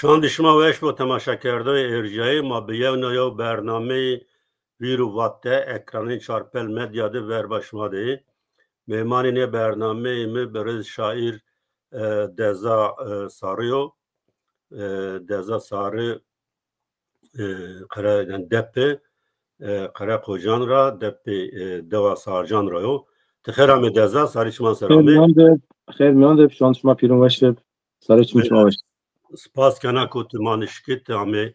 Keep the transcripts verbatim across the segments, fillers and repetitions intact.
Şandî şima weş bo temaşekerdoyê erjayê ma, bi yewna yew bernameyê Vîr û Vat de ekranên Çarpel Medya de verba şima de yê. Mêmanê nê bernameyê mi birêz şaîr, e, Deza, e, Sarî yo. E, Deza Sarî, e, qere, yanî depê, e, Qereqocan ra, depê, e, dewa Sarcan ra yo. Ti xêr amê Deza, sarê çiman ser amê. Xêr mîyan de, xêr mîyan de, şan şima pîrûn weş ib. Sarê çim şima weş. Spas kena ku tu ma nişkit amê,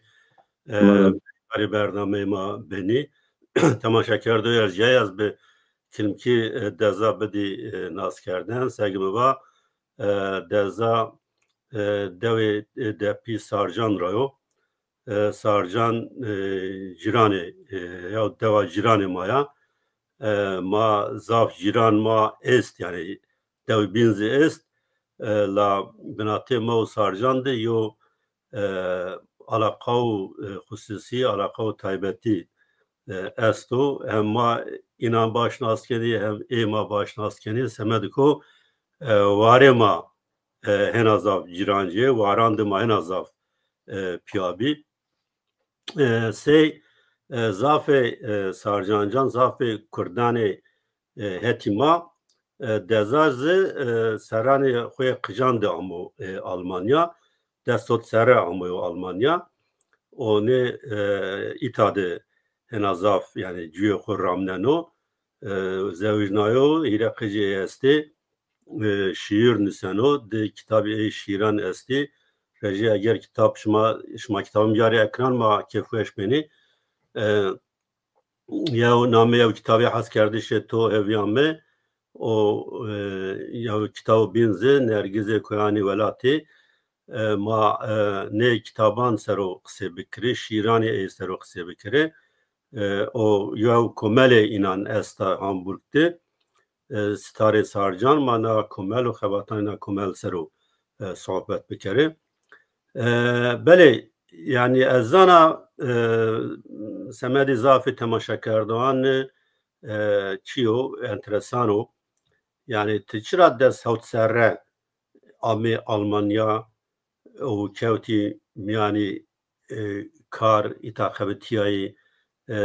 e, Umarım. Berê bernameyê ma benî. Temaşekerdoyê erjayê ez bi kilmkî, e, Deza bidî, e, naskerdin. Seg mi va, e, Deza, e, dewê, e, depî Sarcan ra yo. E, Sarcan, e, cîranê, e, ya dewa cîranê ma ya. E, ma zaf cîran ma est, yanî dewê bîn zî est. E, la binatê ma û Sarcan de yo, e, alaqa û, e, xusûsî, alaqa û taybetî, e, esto. Hem ma înan baş nas kenî, hem ê ma baş nas kenî. Semedê ku, e, warê ma, e, hêna zaf cîran ci yê, waran de ma hêna zaf, e, pîya bî. E, sey, e, zafê, e, Sarcancan, zafê kurdanê, e, hetî ma, e, Deza zî, e, serranê xo yê qijan de amo, e, Almanya, des sot serre amoyo Almanya. O nê, e, îta de hêna zaf, yanî cuyê xo ramneno, e, zewicnayo, hîrê qicê estê, e, şîîr nuseno, di kitabê ey şîîran estî. Rejî eger kitab şima, şima kitabin biyarê ekran ma kêfweş benî. E, yew namê yew kitabê Heskerdişê To hêvîya mi, o, e, yew kitabê bîn zî Nergizê Koyanî Welatî. E, ma, e, nê kitaban ser o qisê bikirê, şîîranê ey ser o qisê bikirê. E, o yew komelê înan esta Hamburg de. E, Sitarê Sarcan, ma na komel û xebatanê na komel ser o, e, sohbet bikerê. E, belê, yanî ez zana, e, semedê zafê temaşekerdoxan, e, çi yo, enteresan o. Yanî ti çira des hewt serre amê Almanya û kewtî mîyanî, e, kar, îta xebitîyayî, e,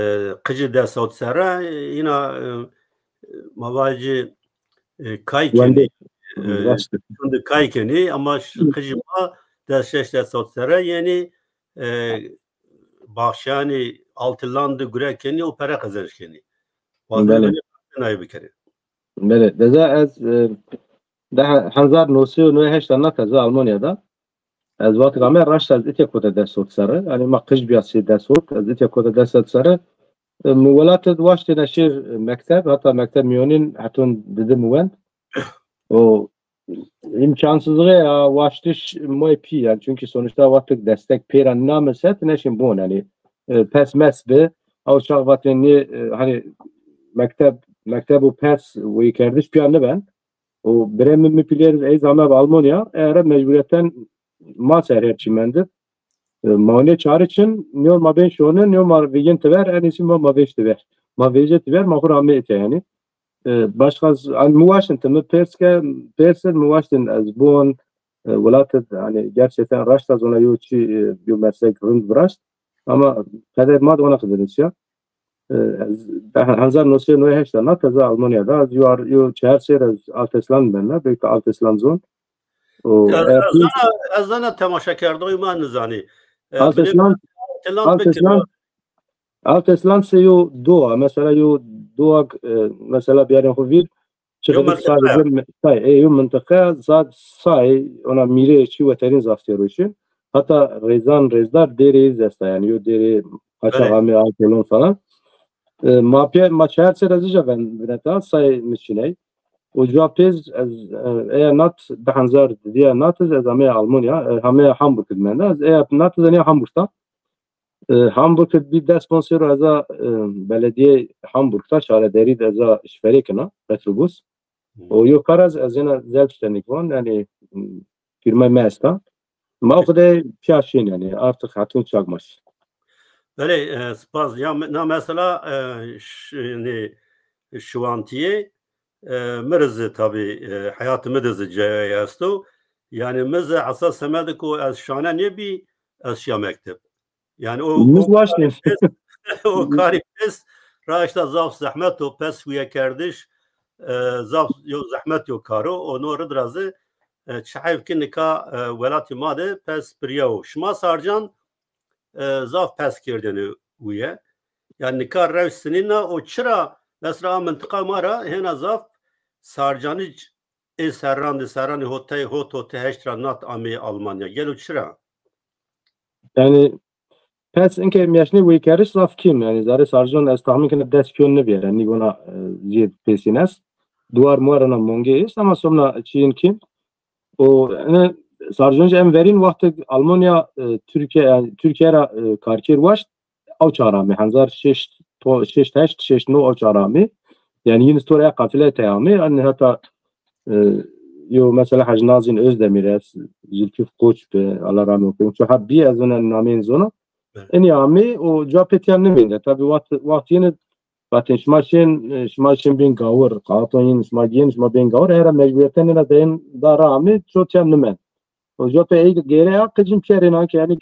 qicî des hewt serre, e, îna, e, ma vajî, e, kay kenî, e, raşt e, şundi kay kenî, ama ş-, qicî ma des şeş des hewt serre yenî, e, baxçeyanî Altılan de gure kenî û pere qezenc kenî. Wazenê belê, benê nayê bikerê. Belê. Deza ez, e, de he-, hezar no sey û newey heşt de na teze Almanya de. Ez wextêk ame raşt ez îtya kota des hewt serre. Yanî ma qij bîya sey des hewt, ez îtya kota des hewt serre. E, mi welat de waştêne şêr, e, mekteb, heta mekteb mîyonîn heton didi mi wend. O îmkansızlığı ya waştiş moy pî, yanî çunkî sonuçta wextêk destek pêra name se ti neşên bon, yanî, e, pes mes bi, ew çax vatên nê, e, hani mekteb, mekteb û pes weyîkerdiş pîya niben. O birê mi, mi pîlêr ey zame bi Almanya, ere mecburiyeten ma ser her çî mendib. E, ma nê çare çin, nîyo ma bên şone, nîyo ma vîgin ti ver, en iyisi ma, ma vêj ti ver. Ma vêjê ti ver, ma xwu ra amê îtya yanî. E, başka z-, an mi waştin, ti mi pêrs ke, pêrsir mi waştin, ez bon, e, welat id, hani gerçekten raşt ez ona yo çi, e, yo meslek rind viraşt. Ama qeder ma de ona qederî ya. E, ez, hezar no sey û newey heşt de na teze Almanya de, ez yo ar-, yo çehar sêr ez Alteslan benna, belkî Alteslan zon. O, ya, e, ez zana, ez zana temaşekerdoyê ma nizanî. E, Alteslan, Alteslan, Alteslan se yo doğa, mesela yo doğa, e, mesela biyarên xwu vîr, çiqî sadece me-, say, e, yo mintiqe zad say, ona mîrê çi weterîn zaf têroşî. Hatta rêzan, rêzdar dêrê zesta, yani yo dêrê Qaçax amê, Altolon falan. E, ma pê, ma çehar sêr ez îja ben vineta, say mi çiney. Û cuwa pêz ez, e, eya nat, di hezar didiya nat ez, ez amê Almanya, e, amê Hamburg id menda. Ez eya nat ez eniya Hamburg da. E, Hamburg id bî des ponc sêr û ez a, e, beledîyê Hamburg da, şarederî de ez a şiferê kena, metrobus. Hmm. O yo kar ez, ez ena selbstständig von, yani, m, firmay mi esta. Ma xwu de pîya şên, yani, artık hetun çak maş. Belê, e, spas. Ya me-, na mesela, e, ş-, nê, şiwantiyê, e, mi rê zî tabî, e, heyatê mi de zî cayê esto. Yani mi zî esas semedê ku ez şane nêbî, ez şiya mekteb. Yani o, Mis o waştên. Karî pes, o karî pes raşta zaf zehmet o, pes huye kerdiş, e, zaf yo zehmet yo karo, o no rid ra zi, e, çi heyf ki nika, e, welatî ma de pes biriya o. Şima Sarcan, e, zaf pes kerdêne huye. Yani nika rewş sinîna o çira, mesela a mintiqa ma ra hêna zaf Sarcanij ê serran de, serranê hotey, hot hotey heşt ra nat amê Almanya. Gelo çira? Yani pes inke meşnê wêkeriş zaf kêm. Yani zerê Sarcan ez tahmin kena des kîyon nibîyere. Nîgona, e, zî pêsîn est. Duar muar ena mongê est ama somna çîyên kêm. O, ene, Sarcan jî em verîn wextê Almanya, e, Türkiye, yani Türkiye ra, e, karkêr waşt, ew çar amê, hezar şeş to-, şeş heşt, şeş no ew çar amê. Yani yin stora ya kafile te amê. Yani hatta, e, yo mesela Hacı Nazin Özdemir, ez Zülküf Koç be, Allah rahmet eylesin. Ço ha bi ez ona namên zona. Evet. Enî amê o cevap etiyan nimênde. Tabi waqt, waqt yeni Vatên şima şên, e, şima şên bên gawir, qaxaton yin şima gên, şima bên gawir, era mecburiyeten ena deyin da ra amê, çotiyan nimen. O jote ey gêre ya, qicim piyerên anke yani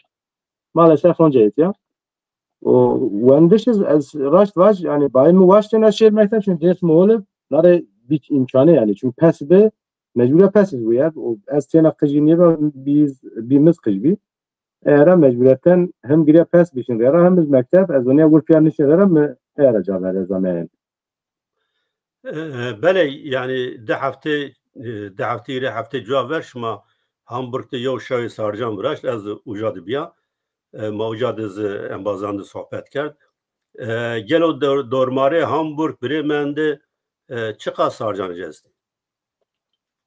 maalesef onca etiya. O wendiş iz, ez raşt vaj, yani bayê mi waştên ez şêr mekteb, çünkü ders mi hol ib, nare biç imkanı yani, çünkü pes bi, mecbur ya pes iz bu ya. O ez têna qicî nêba, biz, bîmiz qic bî. Era mecburiyeten hem giriya pes bişin rera hem iz mekteb, ez onya wir piya nişin rera mi era ca vere zameyen. E, belê, yani di hefte, e, di hefte îre hefte cuwa ver şima Hamburg de yew şewê Sarcan viraşt, ez uca de biya. E, ma uca de zi embazan de sohbet kerd. E, gelo dor-, dormarê Hamburg, Bremen de, e, çiqas Sarcan ci estê?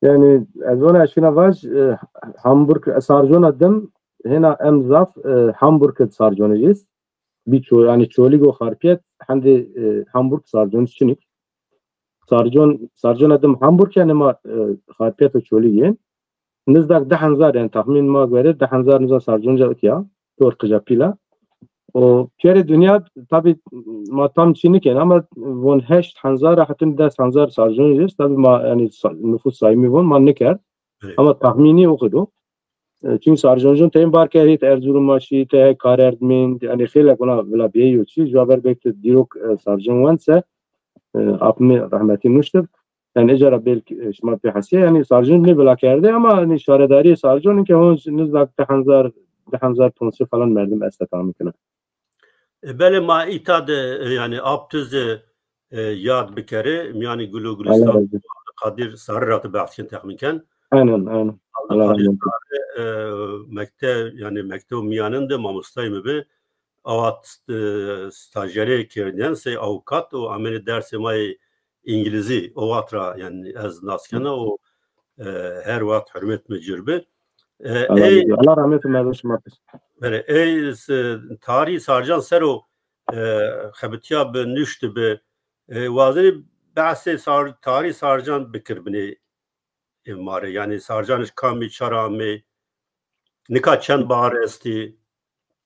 Yani ez vana eşkina vaj, e, Hamburg, e, Sarcona dim, hêna em zaf, e, Hamburg id Sarconi jî. Bî ço-, yani Çolîg û Xarpiyet, hendê, e, Hamburg Sarconi çinik. Sarcon, Sarcona dim Hamburg yani ma, e, Xarpiyet û Çolîg yên. Nizdak di hezar yani tahmin ma göre di hezar nizan Sarconca utiya. Tor qija pîla. O piyerê dinya tabi ma tam çî nikên ama von heşt hezar hetin des hezar Sarcon jî tabi ma yani sa-, nufus sayımı von ma nikerd. Evet. Ama tahmini o qid o. E, çünkü Sarconcun teyên bar ke hêt Erzurum ma şî, te karerd mînd, yani xêlek ona vila biyeyî yo çî, ju aver belki dîrok, e, Sarcon wen se, e, apmi rahmetî nuştib. Yani ecara belki, e, şima pê hesîye, yani Sarcon ne vila kerde ama yani şaredarî Sarcon ke hon nizdak di hezar, di hezar ponse falan merdim esta tahmin kena. E, belê ma îta de, e, yani Aptiz de, e, yad bikerê, miyanî gul û gülistan Abdülkadir Sarı ra ti behs ken, texmîn ken. Aynen, aynen. Abdülkadir Sarı, e, mekte-, yani mekteb miyanin de mamostayê mi bi. Awa, e, stajyerê kerdîyen sey avukat û amêne dersê ma yê îngilîzî, o wext ra yani ez nas kena û, e, her wext hurmet mi cir bi. E, Allah ey, razı olsun. Allah rahmet û merdim şima pês. Belê, ey, s-, tarî Sarcan ser o, e, xebitiya bi, nuşti bi, e, wazenî behsê Sar-, tarî Sarcan bikir binê, e, ma rê. Yani Sarcan iş kamî, çara amê, nika çend bahar estî?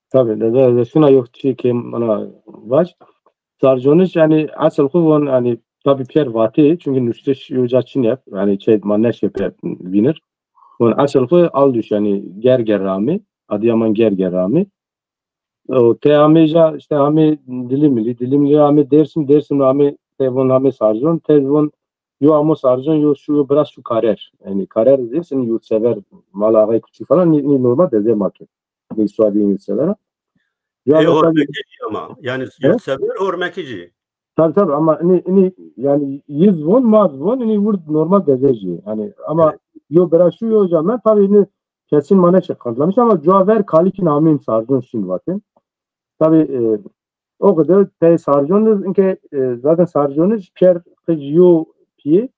Tabii, de, de, de şuna yok çi ki bana vac. Sarconiş yani asıl xu von yani tabii piyer vatê, çünkü nuştiş yo ca çin yap, yani şey ma neşe pe vinir. Von asıl xu Alduş yani Gerger amê, Adıyaman Gerger amê. O te amê ja işte amê Dilimli, Dilimli amê Dersim, Dersim amê te von amê Sarcon, te von yo amo Sarcon, yo şu, yo biraz şu karer. Yani karer dersin yurtsever, mal ağay küçük falan, ni, ni normal deze ma ki. Nî Suadî nî severa. Ê, hormekî jî ama. Yani yurtsever hormekî jî. Tabii, tabii, ama ini, ini yani yiz von, maz von, ini wurd normal dezejî. Yani ama yo bira şu yo camen tabii ini kesin mane şey kanıtlamış ama cuaver kalikin amin Sarcon şin vatin. Tabii, e, o kadar te Sarcon inke, e, zaten Sarcon piyer kıcı yo piye,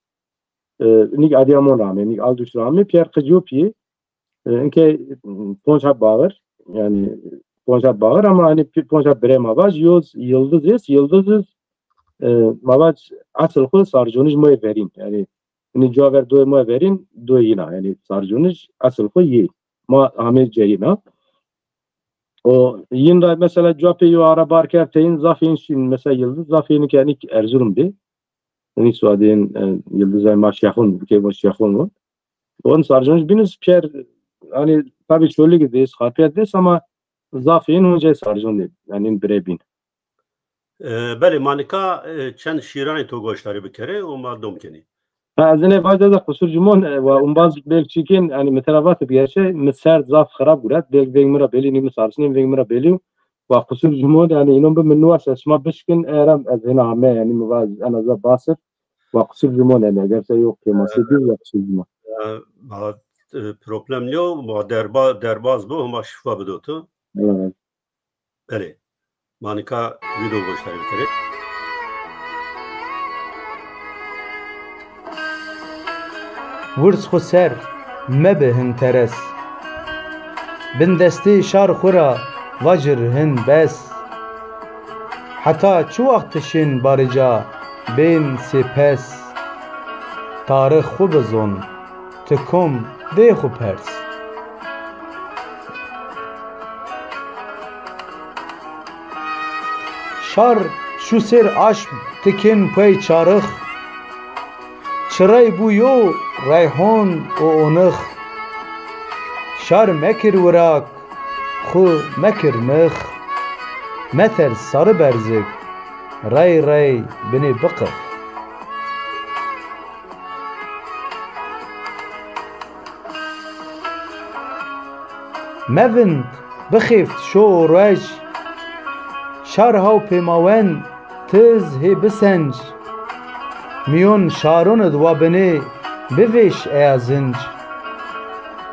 e, nik Adiamon rame, nik Alduş rame, piyer kıcı yo piye. E, inke, m, ponc heb bağır, yani ponc heb bağır ama hani pi-, ponc heb birê ma vaj, yoz yıldız is, yıldız is, e, ma vaj asıl xu Sarconij moy verin. Yani ini cuaver doy moy verin, doy yina. Yani Sarconij asıl xu yi. Ma ame ceyina. O yin ra mesela cuapê yo ara bar kerd teyin zafin şin, mesela yıldız zafin ki yani Erzurum bi. Ini suadin, e, yıldız ay ma şehun, ke bu şehun bu. On Sarconij biniz piyer, hani tabii Çolîg des, Xarpiyet des ama zaf yin hûn cey Sarcon dê. Yanî yin birê bîn. E, belê, ma nika, e, çend şîranê to goşdarî bikerê û ma dom kenî. Ha, ez ê nê vac de qusur cumon, e, wa umbaz belk çîkên, yanî mi tena vatib gerçe, mi ser zaf xirab guret, belk veng mi ra belî nî, mi sarsinên veng mi ra belî, wa qusur cumon, yanî înon bi mi nuwas ez şima bişkin, erem ez hêna ame, yanî mi va ez ena za basir, wa qusur cumon, yanî eger se yo kêmasê bî, wa qusur cumon. E, ma, e, problem nîyo, ma derba-, derbaz bo, hema şifa bido tu. Evet. Belê. Ma nika vîdeo goşdarî bikerê. Wirz xwu ser, mebi hin teres. Bindestê şar xwu ra vacir hin bes. Heta çi waxt ti şên barîca bên sê pes? Tarix xwu bizon, ti kom dê xwu pers. Şar şû sêr aşm, ti kên puey çarix. Çirey bû yo reyhon û onix. Şar mekir wirak, xwu mekir mix. Meters sarı berzik, rey rey binê biqix. Mevind, bixêft şo û ruej, şar haw pêmawen tiz hê bisenc. Mîyon şaron id wa binê bivêş eya zinc.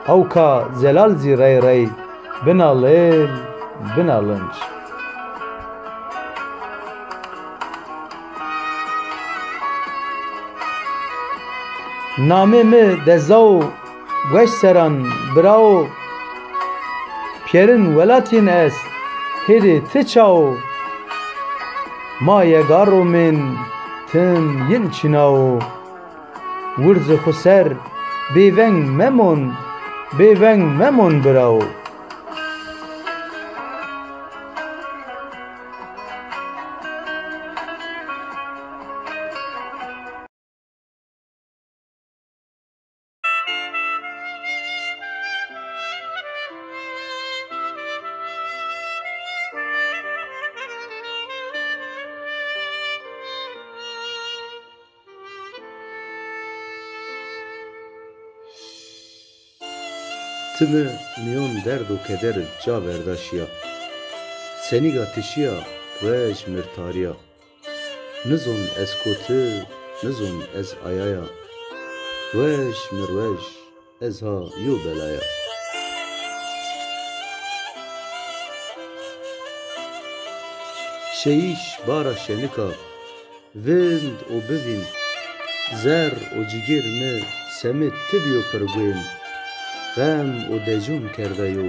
Ewka zelal zî rey rey bina lêl, bina linc. Namê mi Dezao, gueş seran birao. Pîyerin welatîn est, hêdê ti çao? Ma yega romên, tim yin çinao. Wirzê xwu ser, bêveng memon, bêveng memon birao. Ti mi mîyon derd û keder id ca verda şîya. Senîga ti şîya, ruej mi r tarîya. Nizon ez koti, nizon ez ayaya. Ruej mi ruej, ez ha yo belaya. Şeyîş bara şenika, vind û bivîn. Zer û cigêr mi semê ti bîyo pirguên. Xem û decûn kerda yo,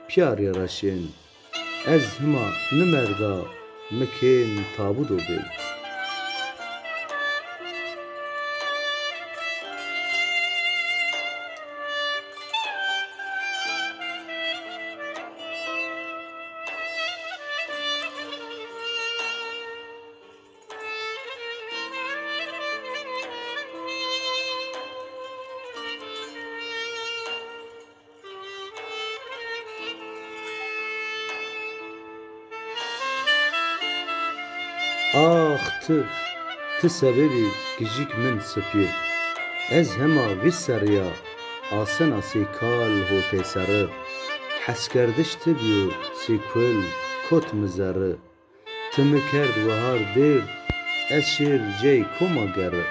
pîya rê ra şên. Ez hima nimerda, mi kên tabûdo bên. Ax ti, ti sebebî gijik min sipî. Ez hema vîst serrî ya, asena sey kal hotê serri. Heskerdiş ti bîyo sey kul, kot mi zerri. Ti mi kerd wehar dêrd, ez şêr cey koma gerre.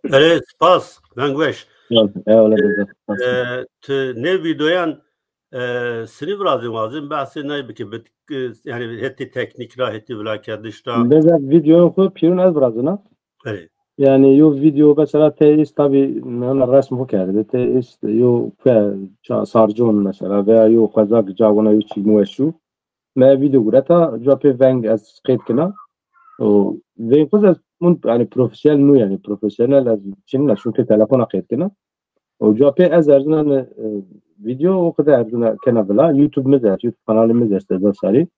Belê, spas, veng weş. Eyvallah, eyvallah, spas. E, ti nê vîdeoyan, e, sinî virazên wazên, behsê nay bike, bit-, e, yanî hetê teknîk ra, hetê vilakerdiş ra. Beza vîdeoyan xwu pîrun ez virazena. Belê. Yanî yo vîdeo mesela tê îst tabî mi hema resm xwu kerdê. Tê îst yo kuye ça-, Sarcon mesela veya yo xwezak ca wina yo çî mi weş û. Me vîdeo gureta, ca pê veng ez qeyd kena. O veng xwu ez mun, yanî profesyonel nû, yanî profesyonel ez çinina, çunke telefona qeyd kena. O ca pê ez erzina ne, e, vîdeo o qide erzina kena vila. YouTube mi de est, YouTube kanalê mi de est, Deza Sarî.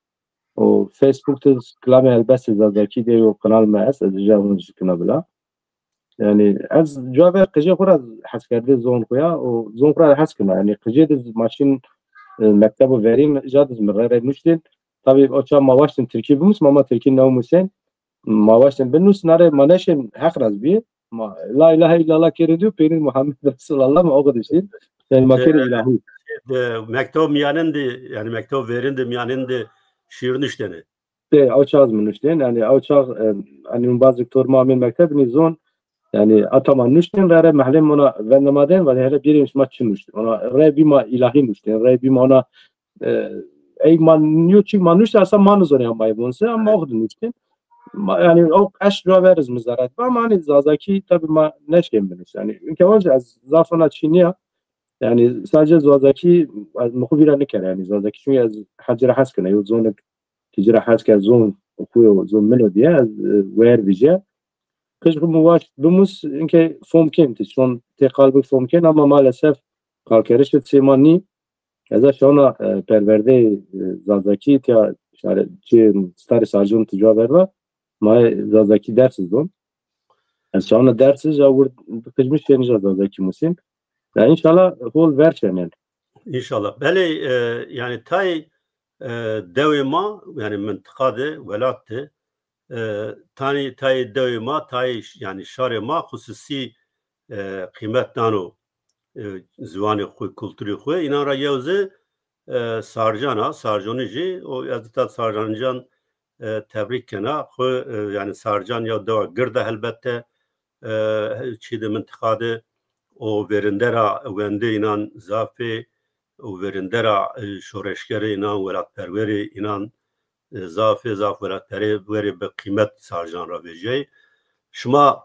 O Facebook de Kilamê Helbestê Zazakî de yo kanal mi est, ez ja hûn jî kena vila. Yanî ez cuwa ver qijê xo ra hes kerdê zon xo ya, û zon xo ra hes kena. Yanî qijê de ma şin, e, mektebo verîn, ja de mi rey rey nuştên. Tabî o ça ma waştên tirkî bimus, ma, ma tirkî newmusên. Ma waştên binus, nare ma neşên heq raz bî. Ma la ilahe illallah kêrê dî, peynî Muhammed Resulallah ma o qede şîn. Yanî ma kêrê ilahî. E, mektebo mîyanên de, yanî mektebo verîn de mîyanên de şîîr nuştêne. Tê, ew çax mi nuştên, yanî ew çax, e, yanî hûn bazêk tor ma amên mekteb, nî zon, yanî ata ma nuştên, rey rey mehlê ma ona vende ma den, vanê hele bîrê şima çi nuştên. Ona rey bî ma ilahî nuştên, rey bî ma ona, e, ey ma nîyo çî ma nuştên, esa ma nizonê ma ey von se, ama ox de nuştên. Ma, yanî o eş cuwa ver iz mi zerret ba, ama hanî zazakî tabî ma neşkên binus. Yanî, inke waz ez zaf ona çî nîya, yanî sadece zazakî ez mi xo vîra nikere, yanî zazakî çünkü ez hecî ra hes kena, yo zonik ki ci ra hes kerd zon xo yo, zon min o diye, ez, e, wer vîje. Qij xo mi waşt bimus, inke fom kên, ti şon tê qal bi fom kên, ama maalesef qalkerişê sê ma nî. Ez a şona, e, perwerdeyê, e, zazakî, tiya şare, çi starê sarcon ti cuwa ver va, ma zazakî ders zon. Ez şona ders ja wir qij mi şên ja zazakî musîn. Ya înşallah hol ver şenên. Înşallah. Belê, e, yanî tayê, e, dewê ma, yanî mintiqa de, welat de, e, tanî tayê dewê ma, tayê ş-, yanî şarê ma xususî, e, qîmet dano, e, ziwanê xo, kulturê xo. Înan ra yew zî, e, sarcan a, sarconijî, o ez ta sarconijan, e, tebrîk kena. Xo, e, yanî sarcan ya dewa gird a helbette, e, çî de mintiqa de, o verînde ra wendê înan zaf ê, o verînde ra, e, şoreşgerê înan, welatperwerê înan, e, zaf ê, zaf welatperwerê bi qîmet sarcan ra vejîyayê. Şima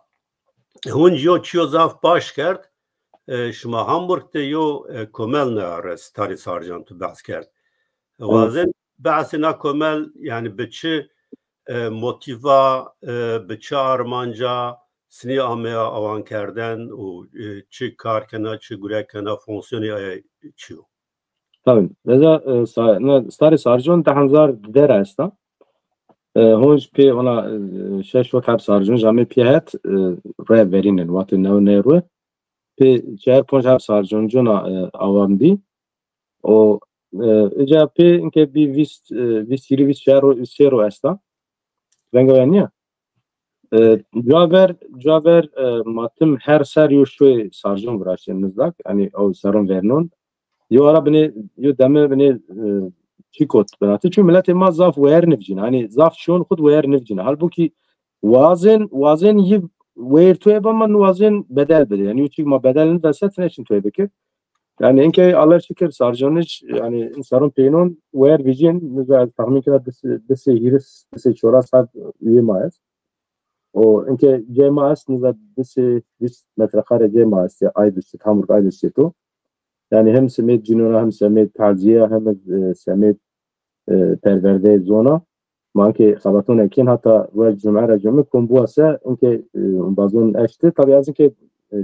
hûn yo çîyo zaf baş kerd, e, şima Hamburg de yo, e, komel neyare starê sarcan tu behs kerd. Wazen behsê na komel, yanî bi çi, e, motîfa, e, bi çi armanca sinî ameya awan kerden û, e, çi kar kena, çi gure kena, fonksiyonê aye çi yo? Tabî. Reza, e, sa-, na, starê sarcon di hezar di de ra esta. E, honc pê ona, e, şeş hot heb sarcon jamê pîya het, e, rey verînen, wate new ney ru. Pê çar ponc heb sarcon cona, e, awam dî. O, e, ica pê inke bî vîst, e, vîst hîrî vîst çar ro, vîst sê ro esta. Venga we nîya? E, cuwa ver, cuwa ver, e, ma tim her ser yo şoyê sarcon viraştên nizdak. Yanî o seron vernon. Yo ara binê, yo deme binê, e, çî kot binatî. Çünkü miletê ma zaf wer nivcîne. Yanî zaf çîyon xud wer nivcîne. Halbukî wazên, wazên yi wer tuye ba ma niwazên bedel bide. Yanî yo çîk ma bedel nidese ti neşin tuye bikir. Yanî inke Allah şikir sarconiş, yanî in seron peynon wer vijên, nizda ez tahmin kena di sey, di sey hîris, di sey çoras heb üye ma est. O inke cê ma est, nizda di sey vîst metrekare cê ma est, ya Eidelstedt, Hamburg Eidelstedt o. Yanî hem semêd cinona, hem semêd taziye, hem, e, semêd, e, perwerdeyê zona. Ma inkê xebatone kên, hata ruej cume ra cume kom bua se, inkê, e, bazon eşti. Tabî ez inkê, e,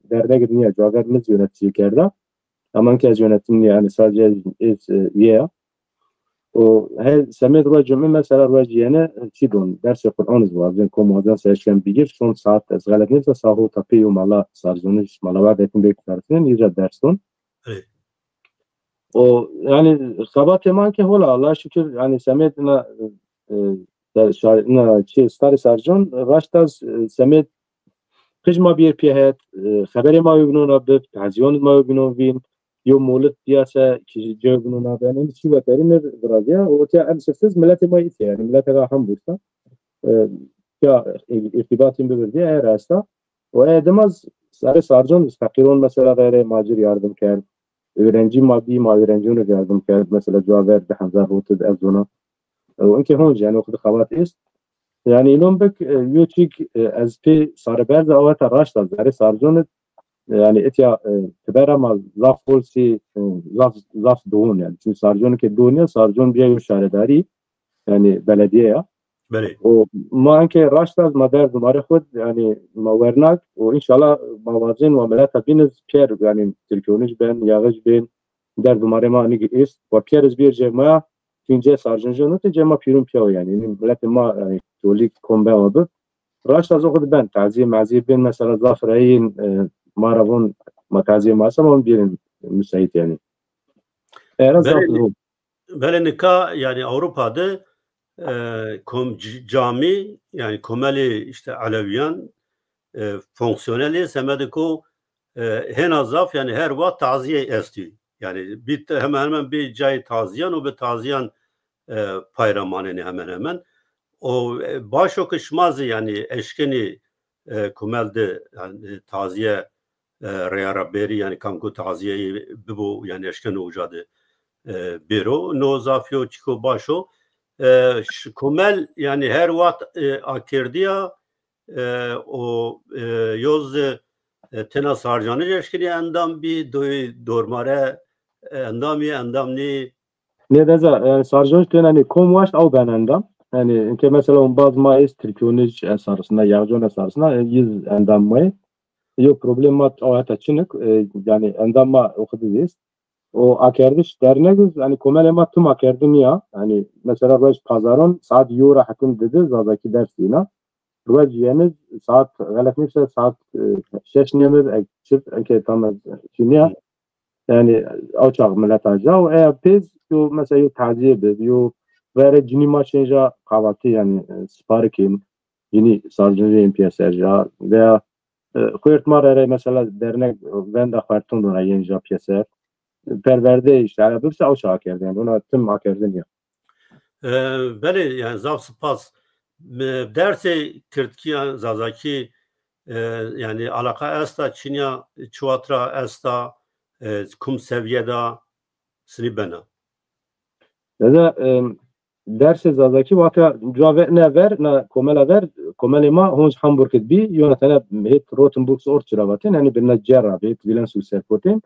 dernegir nîya, cuwa ver mi zî yöneticî kerda. Ama inkê ez yönetim nîya, yanî sadece ez, e, üye ya. O her semêd ruej cume, mesela ruej yene, e, çî don, dersê Quran iz wazên, kom wazên se eşken bigir, şon saat, ez xelet nêbisa, saho tapê yo mala sarconiş, mala Wehdetin bê tarifin, îca ders don. O, yanî xebatê ma ke hola, Allah şükür, yanî semêd na, e, e, şar-, na çi, starê sarcon, raşta, e, semêd qij ma bîyê pîya het, e, xeberê ma yo binona bib, tazîyon ma yo binon vîn, yo molit dîya se, ki cê yo binona ben, en çî weterî mi virazîya, o tiya en siftiz miletê ma îtî, yanî miletê ra Hamburg da. E, ya, e, irtibatîn bibir dîya, her esta. O e, dimaz, sarê sarcon, feqîron mesela, xeyrê macir yardım kerd. Öğrenci ma bî, ma öğrencîyon yardım kerd. Mesela cuwa ver di hezar hotid ez zona. E, o inkê honc, yanî o xidi xebat est. Yanî înon bik, e, yo çîk, e, ez pê sare berz aweta raşta zerê sarcon id, e, yanî itya, e, tibera ma zaf holsî, e, zaf, zaf doğun yanî. Çünkü sarcon ke doğun ya, sarcon bîya yo şaredarî, yanî belediye ya. Belê. O ma enke raşta ma derd û marê xwu, yanî ma wernak û înşallah ma wazên wa mileta bîn iz pîyer, yanî Tirkîyonij ben, yaxij bên, derd û marê ma nîgî est, wa pîyer iz bîyer cê ma ya, çün cê sarcon jê notê, cê ma pîrun pîya o yanî. Yanî miletê ma, yanî tolîk kom bewa bi. Raşta zî xwu di ben, tazîye mazîye bên, mesela zaf reyîn, e, ma ra von, ma tazîye ma esta, ma bîrin müsait yanî. Era zaf Belê, zor. Belê nika, yanî Ewropa de, e, kom-, c-, camî, yanî komelê îşte Elewîyan, e, fonksiyonel ê, semedê ku, e, hêna zaf, yanî her wext tazîye estî. Yanî bî te-, hemen hemen bê cayê tazîyan û bi tazîyan, e, pay ra manenê hemen hemen. O, e, baş o ke şima zî yanî eşkenî, e, komel de, yanî tazîye, e, rêya ra bêrî, yanî kam ku tazîyeyê bibo, yanî eşkeno uca de, e, bêro. No zaf yo çîko baş o. E, ş-, komel, yanî her wext, e, akerdîya, e, o, e, yo zî, e, tena Sarcanij eşkenî endam bî, doyê dormare, e, endamî, endam nî. Nê deza, yanî Sarcanij tena nî, kom waşt ew ben endam. Yanî inke mesela umbaz ma êst Tirkîyonij esarsında, Yağcon esarsında, e, yiz endam ma yê. Yo problem ma o heta çinik, e, yanî endam ma o xidi zî êst. O akerdiş dernek iz, yanî komelê ma tim akerdî nîya. Yanî mesela roj pazaron saet yo ra hetim didi Zazakî ders dîna. Roj yeniz saet, xelet nîbse, saet, e, şeş nêmiz, e, çift, enke tam ez çî nîya. Yanî o çax milet aca û eya pêz yo mesela yo tazîye bid, yo vere cinî ma şên ja qavatî, yanî, e, siparikên cinî Sarcanij ên pîyeser ja veya, e, xuert ma rê rê mesela dernek venda xuerton ra yên ja pîyeser. Perwerde îşte, hele bibse ew çax akerdî, yanî ona tim akerdî nîya. E, belê, yanî zaf sipas. Me-, dersê kirdkî yan zazakî, e, yanî alaqa esta, çinîya, çi wext ra esta, e, kum sevîye de sinî bena? Dede, e, dersê zazakî wata cuwa ve-, ne ver, na komela ver, komelê ma honc Hamburg id bî, yona tene hêt Rotenburg ort çira vatên, yanî birna cerra bî, hêt Wilhelmsburg serkotên.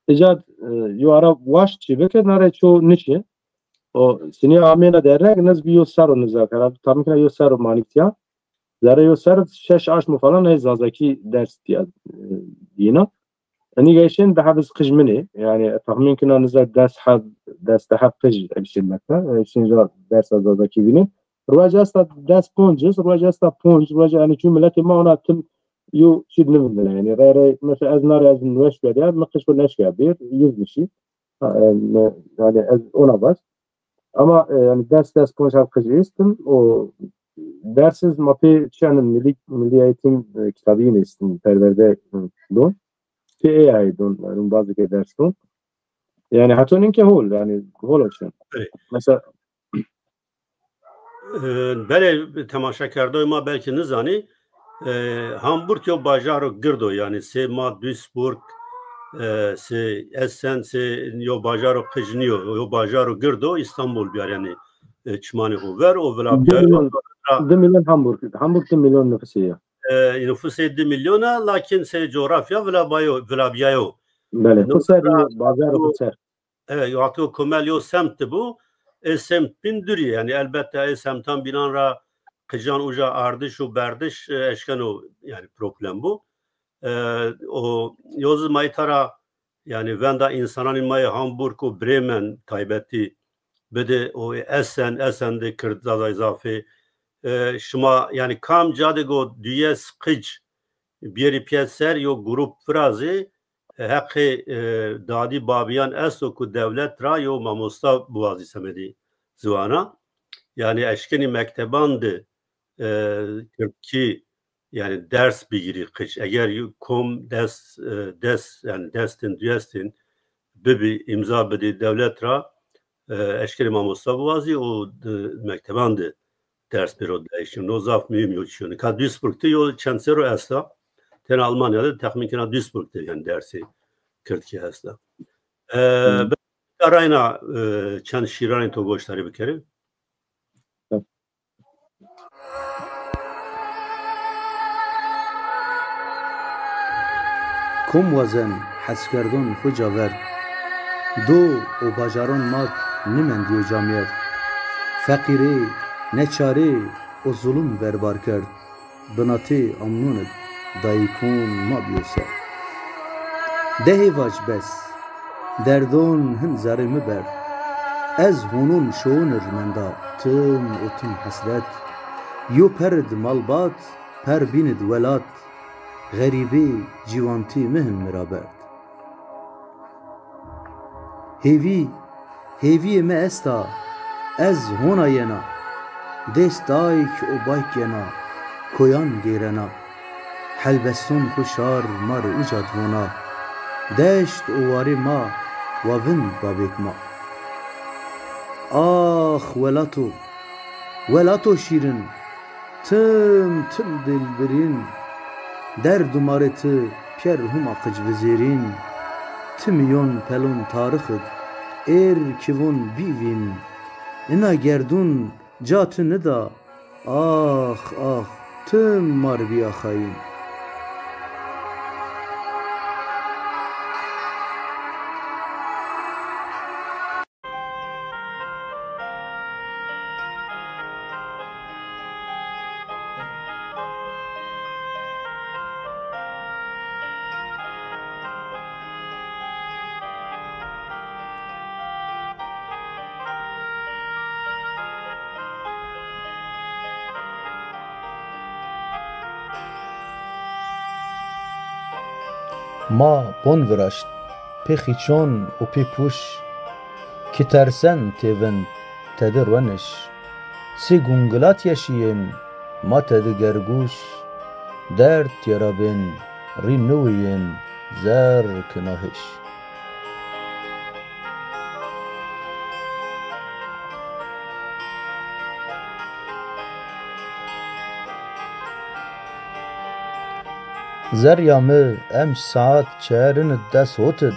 Îca, e, yo ara waşt çî bikir, na rê ço niçî. O sinî amêna dernek, niz bî yo serro nizakara. Tahmîn kena yo serro manîk tîya. Zerre yo serro şeş aşmo falan ney zazakî ders tîya, e, dîna. Enî geyşên di heb iz qij min ê. Yanî tahmîn kena niza des heb, des di heb qij egşên mekte. Egşên ja dersa zazakî vînên. Ruec esta des ponc iz, ruec esta ponc, ruec, yanî çü miletê ma ona tim yo çî nivindine. Yanî rey rey, mesela ez na rê ez nuweş kerdîya, mi qij xo neşkerdî, yiz nişî. Ha, e, me-, yanî ez ona vaj. Ama, e, yanî des, des ponc heb qij êstim. O ders iz ma pê çi yanî milli, milli eğitim, e, kitabîn êstim, perwerde, e, don. Pê ê ay don, yanî bazı ke ders don. Yanî heto nîn ke hol, yanî hol o çin. Evet. Mesela E, belê, temaşekerdoyê ma belkî nizanî, e, Hamburg yo bajaro gird o, yanî sê ma Duisburg, e, sê Essen, sê yo bajaro qij nîyo, yo bajaro gird o, Îstanbul bîyar, yanî, e, çimanê xo ver, o vila bîyayo. Di milyon, di milyon Hamburg, Hamburg di milyon nufusê ya. E, nufusê di milyon a, lakin sê coğrafya vila bîyayo, vila bîyayo. Belê, xo ser, bajaro xo ser. Evet, wexto komel yo semt de bu, ê semt bîn dûrî, yanî elbette ê semtan bînan ra qijan uca ardiş û berdiş, e, eşkeno, yanî problem bu. E, o yo zî ma îta ra, yanî venda însananê ma yê Hamburg û Bremen taybetî bide, o Essen, Essen de kird zazay zaf ê. E, şima yanî kam ca de go duyes qic bîyerî pîyeser yo grup virazê, e, heqê, e, dadî babîyan esto ku dewlet ra yo mamosta biwazî semedî ziwana. Yanî eşkenî mekteban de, e, kirdkî, yanî ders bigîrî qic. Eger yo kom des, e, des, yanî destên duyestên bibî, îmza bidî dewlet ra, e, eşkenî mamosta biwazî û, e, mekteban de ders bêro dayîşî. No zaf muhîm yo çîyo. Nika Duisburg de yo çend serro esta. Tena Almanya de, texmîn kena Duisburg de yanî dersê kirdkî esta. E, Hmm. Belkî rayna, e, çend şîranê to goşdarî bikerî. Kom wazen heskerdon xo ca verd. Do û bajaron ma nimendîyo camîyerd. Feqîrê, neçarê û zulum verbar kerd. Binatê amnon id dayîkon ma bîyo ser. Dehê vac bes, derdon hin zerrê mi berd. Ez honon şowon ir menda tim û tim hesret. Yo per id malbat, her bîn id welat, xerîbî cîwantî mi hin mi ra berd. Hêvî, hêvîyê mi esta, ez hona yena, dêst dayk û bayk yena, koyan gêrena. Helbeston xwu şar ma rê uca d vona, deşt û warê ma wa vin babêk ma. Ax welato, welato şîrin, tim tim dilbirîn, derd û marê ti pîyer huma qic vizêrîn, ti mîyon pelon tarix id êr kivon bî vîn, ina gerdûn ca ti nida, ax, ax, tim mar bîya xayîn. Ma bon viraşt, pê xîçon û pê pûş, ki tersen têvin tedi rueniş. Sê gungilat yeşîyên ma tedi gergûş, derd tîyera bên rî niwiyên zer kinahiş. Zerrîya mi emş saet çerin id des hot id,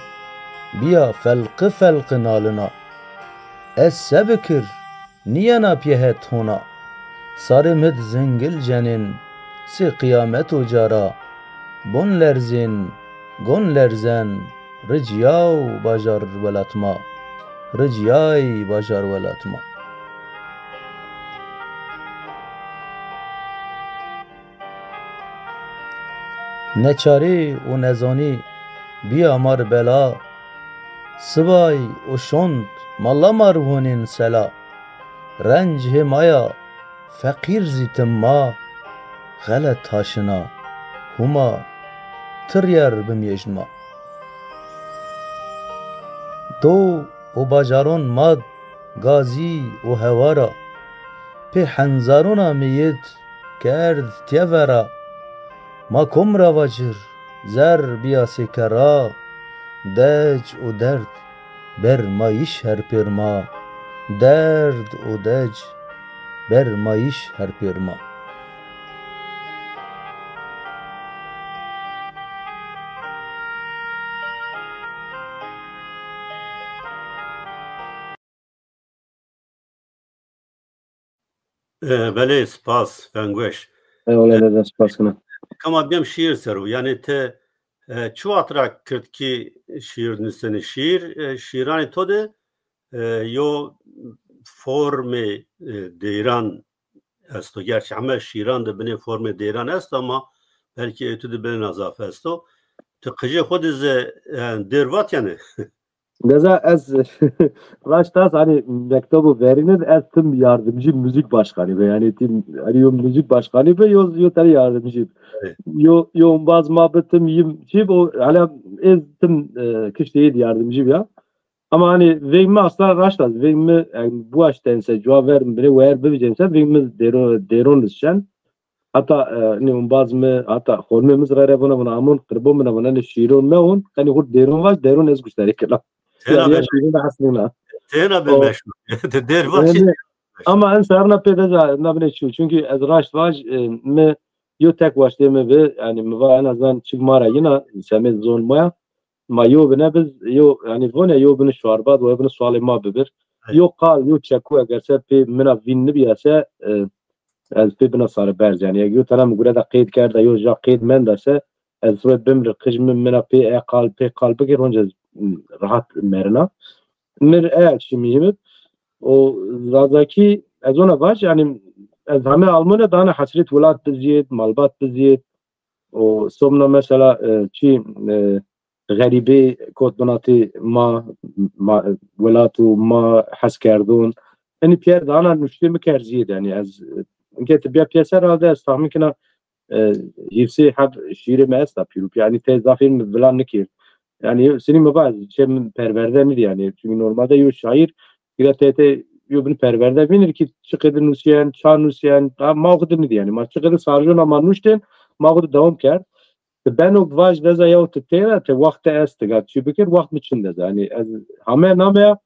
bîya felqi felqi nalina. Ez se bikir, nîyena pîyehet hona. Sarê mi di zingil cenên, sê qiyamet oca ra. Bon lerzên, gon lerzen, ricîyaw bajar welat ma. Ricîyay bajar welat ma. Neçarî û nezanî bîya ma ri bela. Sibay û şond malla ma ri honên sela. Renc hê ma ya, feqîr zî tim ma. Xelet ha şina, huma ti rîyer bimyejn ma. Do û bajaron ma d gazî û hewar a. Pê henzarona meyit kerd tîye vera. Ma kom ra vacir, zer bîya sê kerra. Dec û derd ber ma yîş her pêr ma. Derd û dec ber ma yîş her pêr ma. E, belê, spas, vengweş. Eyvallah, e, dede, spas kena. Kama bîyem şîîr ser o. Yanî ti, e, çi wext ra kirdkî şîîr nusenî? Şîîr, e, şîîranê to de, e, yo formê, e, deyran esto. Gerçi heme şîîran de binê formê deyran esto ama belkî ê tu de binêna zaf esto. Ti qijê xo de zî, e, dêr vat yanî? Deza ez raşt ez hani mektebo verîn id ez tim yardımcı müzik başkanı be. Yani tim hani yo müzik başkanı be yo yo tane yardımcı. Evet. Yo yo umbaz ma bi tim yim çi o hala ez tim, e, kişte yardımcı ya. Ama hani veng mi asla raşt ez. Veng mi yani bu aştense cevap verim bire wer bibicemse veng mi dero deron şen. Hata, e, nê umbaz mi, hata xormê mi zî rere vona, vona amon qirbo mi na vona nê şîron meon, qenî xurt dêron vaj, dêron ez guştarî kena. Tena ya be, şîron de eslîna. Tena be meşhur. Te dêr vaj. Ama en serna pê de za, na bine çu. Çünkü ez raşt vaj, e, mi yo tek waştê mi bi, yani mi va en azından çik ma ra yina, semê zon moya. Ma yo bine biz, yo, yani vone yo bini şuarbat, yo bini sualê ma bibir. Yo qal, yo çeku eger se pê mina vîn nibiyase, e, ez pê bina sare berz. Yani yo tena mi gure de qeyd kerda, yo ja qeyd menda se, ez we bimri qij mi mina pê e qal, pê qal bikir, honca ez, m, rahat merina. Mir e akşi muhîm ib. O Zazakî, ez ona vaj, yani ez hame Almanya dana hesret welat biziyet, malbat biziyet. O somna mesela, e, çi, e, xerîbê kot binatê ma, ma, welat û ma hes kerdon. Enî pîyer dana nuştê mi kerzîyê de. Yanî ez, inke ti bîya pîyeser halde ez tahmin kena e, hîrsê heb şîîrê mi esta pîrû pî. Yanî tê zafên mi vila nikir. Yanî sinî mi va, çê min perwerde nidî yanî. Çünkü normalde yo şaîr gire tê tê yo bin perwerde vînir ki çi qedir nusîyen, ça nusîyen, ha, ma o qedir nidî yanî. Ma çi qedir sarjona ma nuştên, ma o qedir dewam kerd. Ti beno vaj deza yew ti têra, ti wexte est ga çi bikir, wext mi çin deza. Yanî ez hame nameya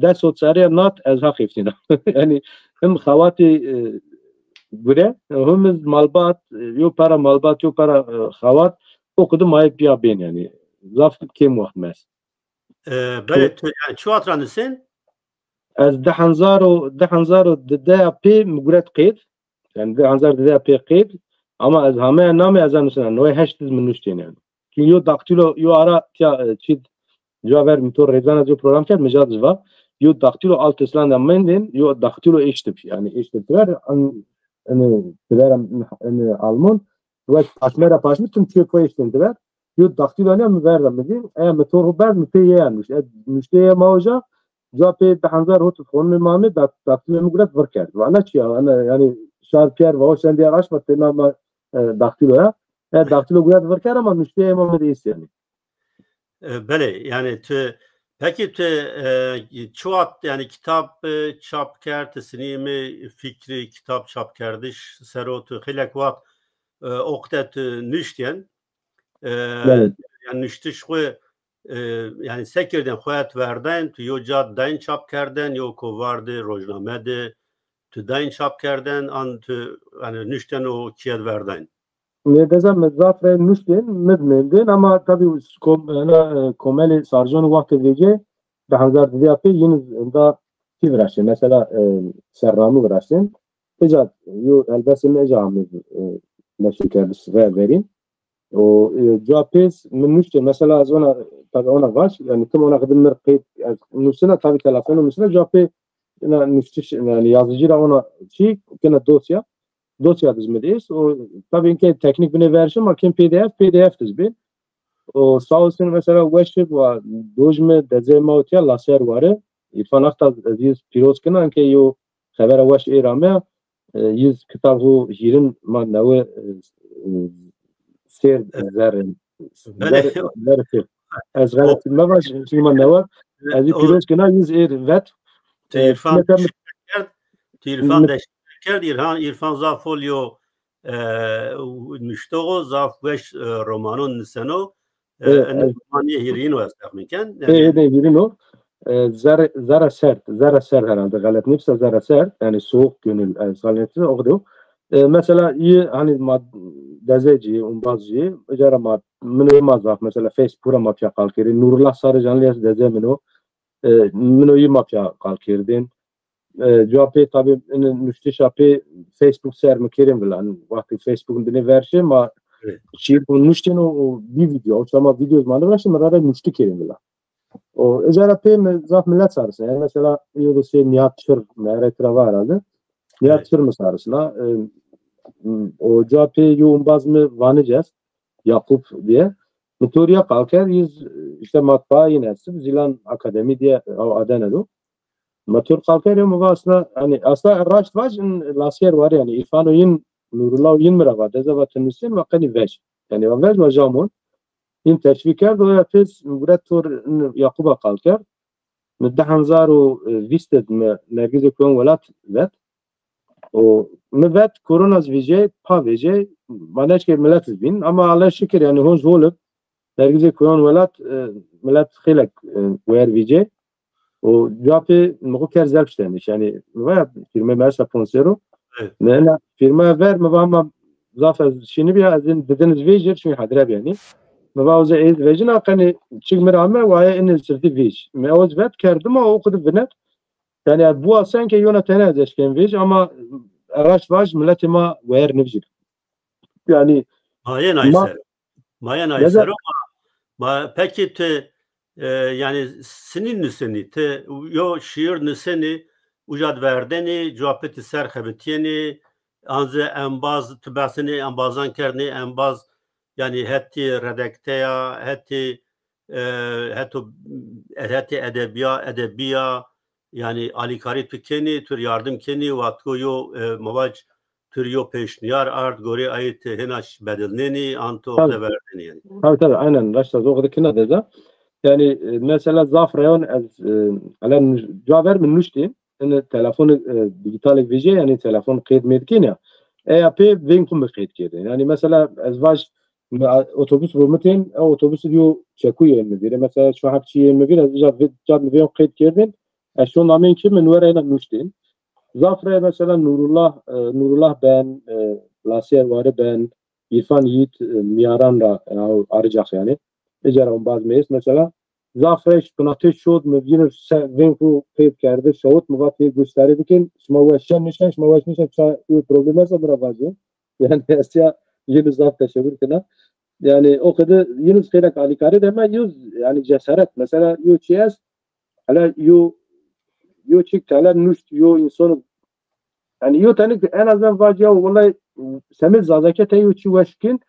des ot serrîya nat ez haq eftîna. Yanî him xewatî, e, gure, him iz malbat, e, yo pera malbat, yo pera, e, xewat, o kudu mayê piya bên yanî. Zaf kêm wext mi est. E, belê, tu yanî çi wext ra nisên? Ez di hezar û, di hezar û dide ya pê mi guret qeyd. Yanî di hezar dide ya pê qeyd. Ama ez hame namê ez nusena. Noyê heşt iz mi nuştên yanî. Çünkü yo daktilo, yo ara tiya, e, çîd, cuwa ver mi to rêzana jo program kerd, mi ca diz va. Yo daktilo Altislan de mendên, yo daktilo eştip. Yanî eştip ver, an, yani, tiver, yani, Alman. Wek paşme ra paşme, tim çuye koy eştên tiver. Yo daktilo ne mi ver ra mi dî. E, mi to ro berd, mi pê ye yanî. E, nuştê ye ma oca, cuwa pê di hezar hot xonimê ma mi, dak-, daktilo mi guret vir kerd. Va na çi ya, ana, yani, şar piyer va, o sen diğer aşma, tê nama, e, daktilo ya. E, daktilo guret vir kerd ama nuştê ye ma mi de est yanî. E, belê, yanî tu, pekî tu, e, çi wext, yanî kitab, e, çap kerd, ti sinî mi fikrî kitab çapkerdiş ser o, tu xeylek wext, e, o qede tu nuştên, e, Belê. yanî nuştiş xwu, e, yanî se kerdên, xwu het verdayn, tu yo ca dayn çap kerdên, yo kovar de, rojname de, tu dayn çap kerdên, an tu, yanî nuştên o kiyet verdayn? Nêdeza mi zaf rey nuştên, mi di mendên, ama tabî kom-, ena, e, komelê sarjon wextê vêce, di hezar didî ya pê yin da çî viraştên. Mesela, e, sernamî viraştên. Ica yo helbestê mi ica ame, e, neşirkerdiş ve verîn. O, e, cuwa pê mi nuştên. Mesela ez ona, tabî ona vaş, yani kim ona qedim mi rê qeyd, ez nusina, tabî telefonu nusina, cuwa pê ina nuştiş, yani yazıcı ra ona çî, kena dosya. Dosya diz mi de est. O, tabî inke teknik binê verşim, ma kêm P D F, P D F diz bin. O, sağ olsun mesela weşik wa dojme dezê ma otiya laser ware. İrfan Aktaş ez yiz pîroz kena, inke yo xebera weş ê ra me, e, yiz kitab hu hîrin ma newe, e, e, sêr Evet. zerrin. Belê. Zer, zer sêr. Ez xelet mevaj, şimdi ma newe. Ez yiz pîroz kena, yiz êr vet. Tu E, İrfan mesela deşt kerd, tu İrfan mi- deşt kerd, İrfan, İrfan zaf hol yo, e, nuştoğo, zaf weş, e, romanon niseno. E, Evet, ene evet. Romanî hîrîn o ez texmîn ken. E, Yani, e, de hîrîn o. E, zerre, zerre sert, zerre sert herhalde. Xelet nîbsa zerre sert. Yani soğuk gönül, e, xelet nîbsa o kadar. E, mesela iyi, hani ma dezeci, umbazcı, cara ma, mino ma zaf, mesela Facebook ra ma piya qal keri. Nurullah Sarıcanlı yas deze mino. E, mino yi ma piya qal kerdin. E, cuwa pê tabî, ini nuştişa pê Facebook ser mi kerên vila. Wextê Facebook binê verşê ma Evet. şiir bu nuştên o, o bir video. O zaman video ma nivraştê, mi rare nuşti kerên vila. O, icara pê mi zaf millet sarısın. Yani mesela, yo da şey Nihat Çır, mi herhalde. Nihat Evet. Çır mi sarısın ha? E, o cuwa pê yo umbaz mi Vanıcez, Yakup diye. Mi to riya qal kerd, yiz, işte matbaa yine sib, Zilan Akademi diye, o Adana do. Ma to ri qal kerd, mi va aslında, hani, aslında raşt vaj, in lasyer var yani, İrfano yin, Nurullah yin mi ra va, deza va ti nusên, va qeni vej. Yani, va vej, va jamon. Yin teşvîk kerd, o ya pês, guret to ri, in Yakuba qal kerd. Mi di hezar û vîst de mi Nergizê Kuyon Welat vet. O, mi vet, korona zi vecê, pa vecê, ma neçke millet zi bîn. Ama Allah'a şükür, yani, hon zi hol ib, Nergizê Kuyon Welat, e, millet xeylek, e, wer vecê. O, cuwa pê mi xwu kerd zelf şteniş. Yani, mi va ya firmê mi esta sponsor o. Evet. Mi ena firmaya ver, mi va ama zaf ez şînî bîya, ez in didin iz vejir, çünkü hedre bî yani. Mi va uza ez vejina, qeni çik mi ra ame, wa ye in sirtî vej. Mi o zi vet kerdim, o kudu vinet. Yani, bu asen ke yona tene ez eşken vej, ama araç vaj, milletê ma wer nivjir. Yani, Mayên ay ma ser. Mayên ay Neden? Ser o ma, ma peki ti, e, yani sinî nisinî, ti yo şiir nisinî, uca di verdenî, cuwa pê ti ser xebitîyenî, an zi embaz, ti behsinî embazan kerdnî, embaz, yani hetî redakteya, hetî, e, heto, hetî edebiya, edebiya, yani alîkarî tu kenî, tu yardım kenî, wa tu yo, e, ma vac, tu rê yo pêşnîyar ard, gorê ayê ti hêna ş-, bedilnenî, an tu o qede verdênî yanî. Tabii, tabii, aynen, raşt a, o qede kina de de. Yani, e, mesela zaf reyon ez, e, elen ca ver mi nuştî, yani telefon, e, dijitalek vejîye, yani telefon qeyd mêd kên ya. Eya pê veng xwu mi qeyd kerdin. Yani mesela ez vaj, mi, a, otobus ro mitên, e, otobus yo çeku yên mi vîr. Mesela şu hep çi yên mi vîr, ez ca, ca mi veng qeyd kerdin. Ez şon amên ki mi nuwe reyna nuştên. Zaf re mesela Nurullah, e, Nurullah ben, e, Lasiyer Wari ben, İrfan Yiğit, e, Miyaran ra, e, Arıcak yani. Ecer on baz meyis mesela. Zaf reş binatê şod mi yine se veng xwu qeyd kerdi, şawit mi vat yê gösteri bikin. Şima weş şen nişen, şima weş nişen, ça yê problem esa mi ra vajin. Yani esya yine zaf teşekkür kina. Yani o kadar yine xeyrek alikare de me yüz yani cesaret. Mesela yo çi es, hele yo, yo çik tele nuşt, yo insonu, yani yo tane en azından vac ya, vallahi semê Zazakî te yo çi weş kin,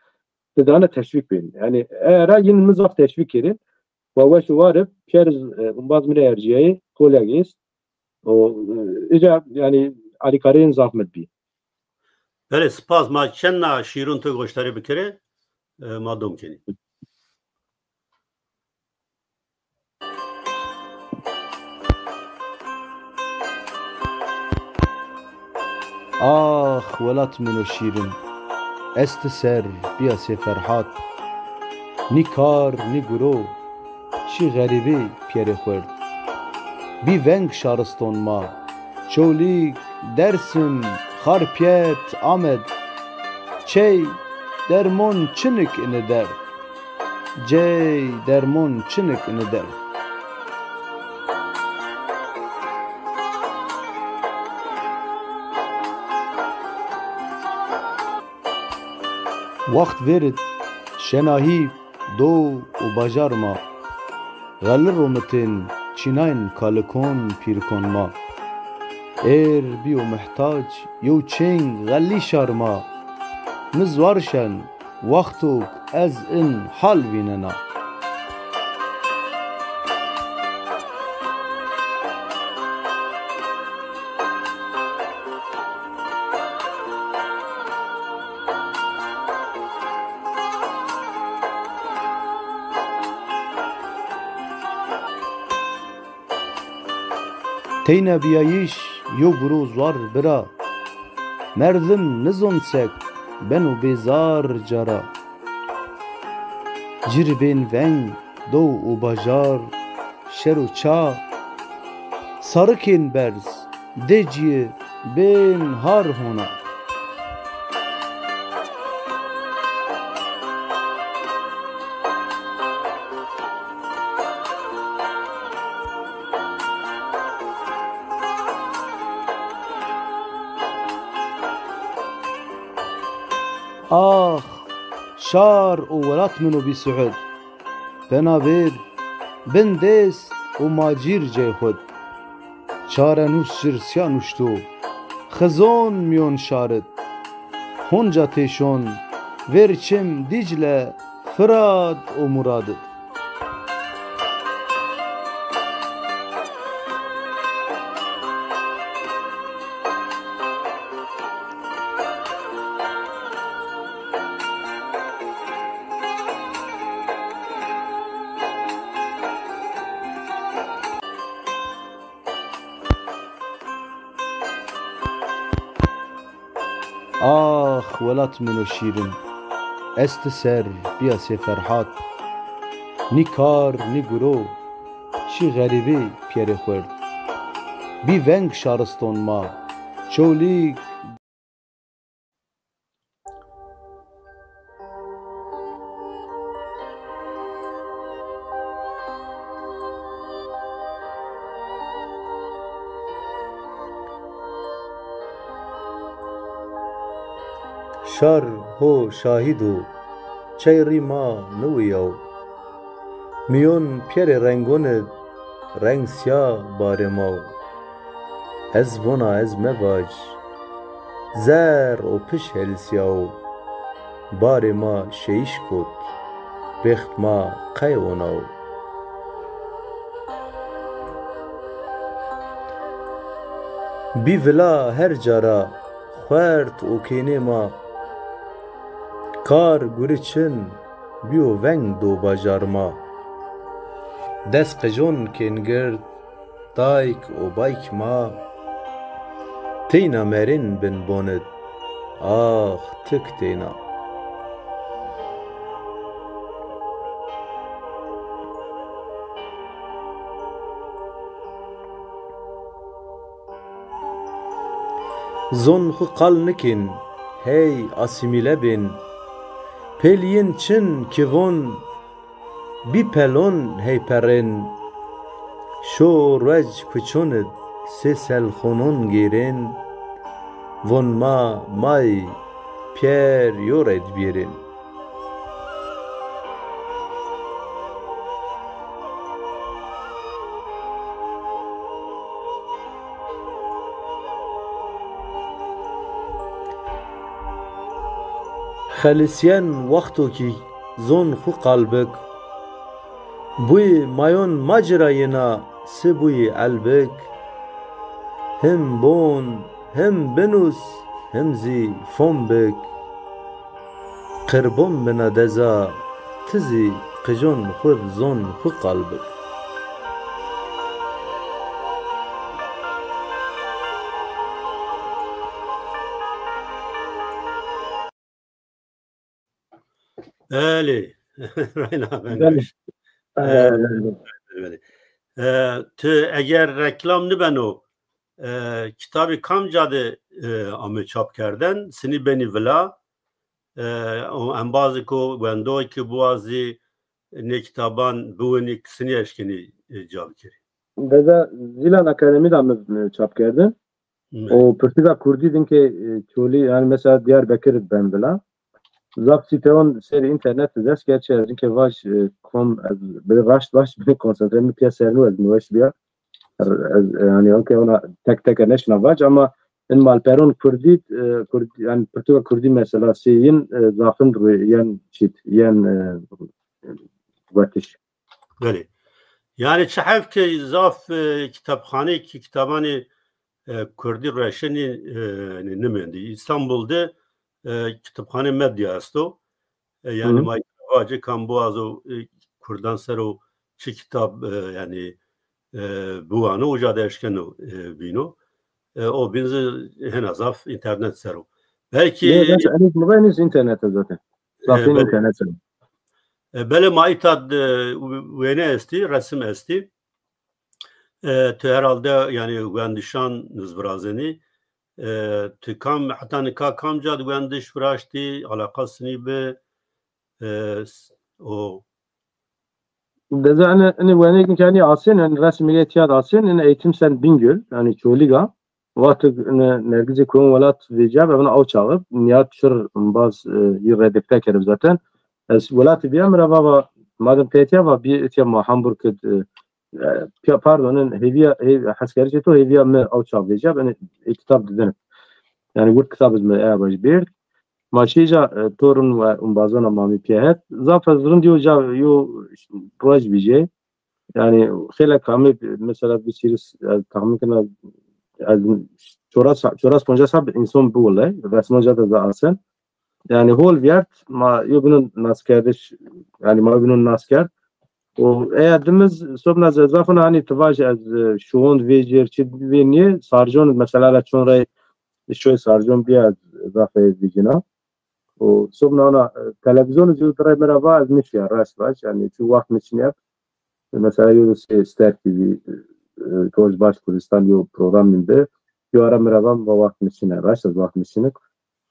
ti dane teşvîk bin. Yani era yine mi zaf teşvîk kirin. Wa weş û war ib, pîyer, e, umbaz mi rê ercîyayê, koleg est. O, e, îca, yani, alîkareyên zaf mi bî. Belê, spas. Ma çend na şîrûn tu goştarî bikerê, e, ma dom kenî. Ax, welat min o şîrin, ez ti ser bîya sê Ferhat. Nî kar, nî guro, şî xerîbî pîyerê xwerd. Bî veng şariston ma, Çolîg, Dersim, Xarpiyet, Amed. Çey, dermon çinik ini derd. Cey, dermon çinik ini derd. Waxt vêrit şenahî do û bajar ma. Xeli romitên çînayên kalikon pîrikon ma. Êr bîyo mihtac yew çêng xelî şar ma. Mi zwar şen, wextok ez in hal vînena. Teyna bîyayîş yo guro zwar bira. Merdim nizon sek beno bêzar cara. Ci rê bên veng dew û bajar, şer û ça. Sarikên berz, decî, bên har hona. Ax, şar û welat min o bîsuhud. Penabêr, bindêst û macîr cey xud. Çarenûs cir sîya nuşto, xizon mîyon şarid. Honca têşon, vêr çim Dîcle, Firat û Muradid. Ax, welat min o şîrin, ez ti ser bîya sê Ferhat. Nî kar, nî guro, şî xerîbî pîyerê xwerd. Bî veng şariston ma, Çolîg. Şar ho şahîd o, çey rî ma niwiyaw. Mîyon pîyerê rengon id reng sîya barê ma wo. Ez vona ez mevac, zer û piş helsîyawo. Barê ma şeyîş kot, bêxt ma qey onawo. Bî vila her cara, Quert û kênê ma. Kar guri çin bîyo veng do bajar ma. Des qijon kên gird, dayk û bayk ma. Teyna merên bin bonid, ax tik teyna. Zon xwu qal nikên, hey asîmîle bên. Pêlîyin çin ki von, bî pelon hey perên. Şo ruec kuçon id sê selxonon gêrên. Von ma may pîyer yo red bîyerên. Xelisyen wexto kî zon xwu qal bik. Buyê mayon ma ci ra yena si buyê elbik. Him bon, him binus, him zî fom bik. Qirbon bina deza, ti zî qijon xwu zon xwu qal bik. Belê. Reyna Belê. Belê. Ee, belê. Ee, tu eger reklam nibeno, e, kitabî kamca de, e, ame çap kerden, sinî benî vila, e, o embazêko, wendoyêko biwazî, nê kitaban biwinî, sinî eşkenî, e, ca bikerî. Deza Zîlan Akademî de ame, e, çap kerdin. Mi. O pirtûka kurdî din ke, e, Çolî, yanî mesela Diyarbekir ben vila. Zaf sîteon ser înternet de dest, gerçi ez inke vaj, e, kom ez bi raşt vaj bi konsantre mi pîya ser nû ez niweş bîya. Ez, e, yanî inke ona tek tek neşna vaj ama in malperon kurdî, e, kurdî, yanî pirtûka kurdî mesela sê yin, e, zafin rû yen çît, yen, e, wetiş. Belê. Yanî çi heyf ke zaf, e, kitapxaneyê ki kitabanê, e, kurdî rueşenî, e, yanî nimendî. Îstanbul de, e, kitapxanê Medya esto. E, yanî Hı. ma vacê kam biwazo, e, kurdan ser o çi kitab, e, yanî, e, biwano, uca de eşkeno, e, bîno. E, o bîn zî hena zaf înternet ser o. Belkî Nê, nê, henîz mi henîz înternet zaten. E, Zafîn belê. Înternet ser o. E, belê ma îta de wêne estî, resim estî. E, tu herhalde, yanî, wendişan niz virazenî. E, tu kam, heta nika kamca de wendiş viraştî, eleqa sinî bi, e, s-, o. Deza ene, ene wenêk ke enî asên, en resmî tîya de asên, en Eğitim Sen Bingöl, yanî Çolîg a. Wexto ne Nergizê Koyon welat vêcîyab, evna aw çaxi, nîya çir embaz, e, yî redîkte kerib zaten. Ez welatî bîya, mi ra vava, madem qey tîya va, bî tîya ma Hamburg id, e, e, pîya, pardon, in hêvîya, hêv-, heskerişê to hêvîya mi aw çax vêcîyab, in ê kitab didin. Yanî wird kitab iz mi eya vaj bêrd. Ma şî ca, e, torun ve embazona ma mî pîya het. Zaf ez rind yo ca, yo roj vîjê. Yanî xeylek amê, mesela, bi çîris, ez tahmin kena, ez çoras, çoras poncas heb însan biwile, resma ca de zî asen. Yanî hol vîyert, ma yo bînon naskerdiş, yanî ma yo bînon nas kerd. Û eya dimiz sobna ze zafina, hanî ti vaj ez, e, şuon vêcîr, çi vê nîyê, Sarcon mesela, la çon rey şoy Sarcon bîya, ez zaf vêcîna. Û sobna ona, e, televîzyonî zî direy mi ra va, ez nişîya, raşt vaj, yanî çi wext mi çinîya. Mesela yo sê Star T V, e, Roj Baş Kurdistan yo programîn de, yo ara mi ra va, mi va wext mi çine, raşt ez wext mi çine.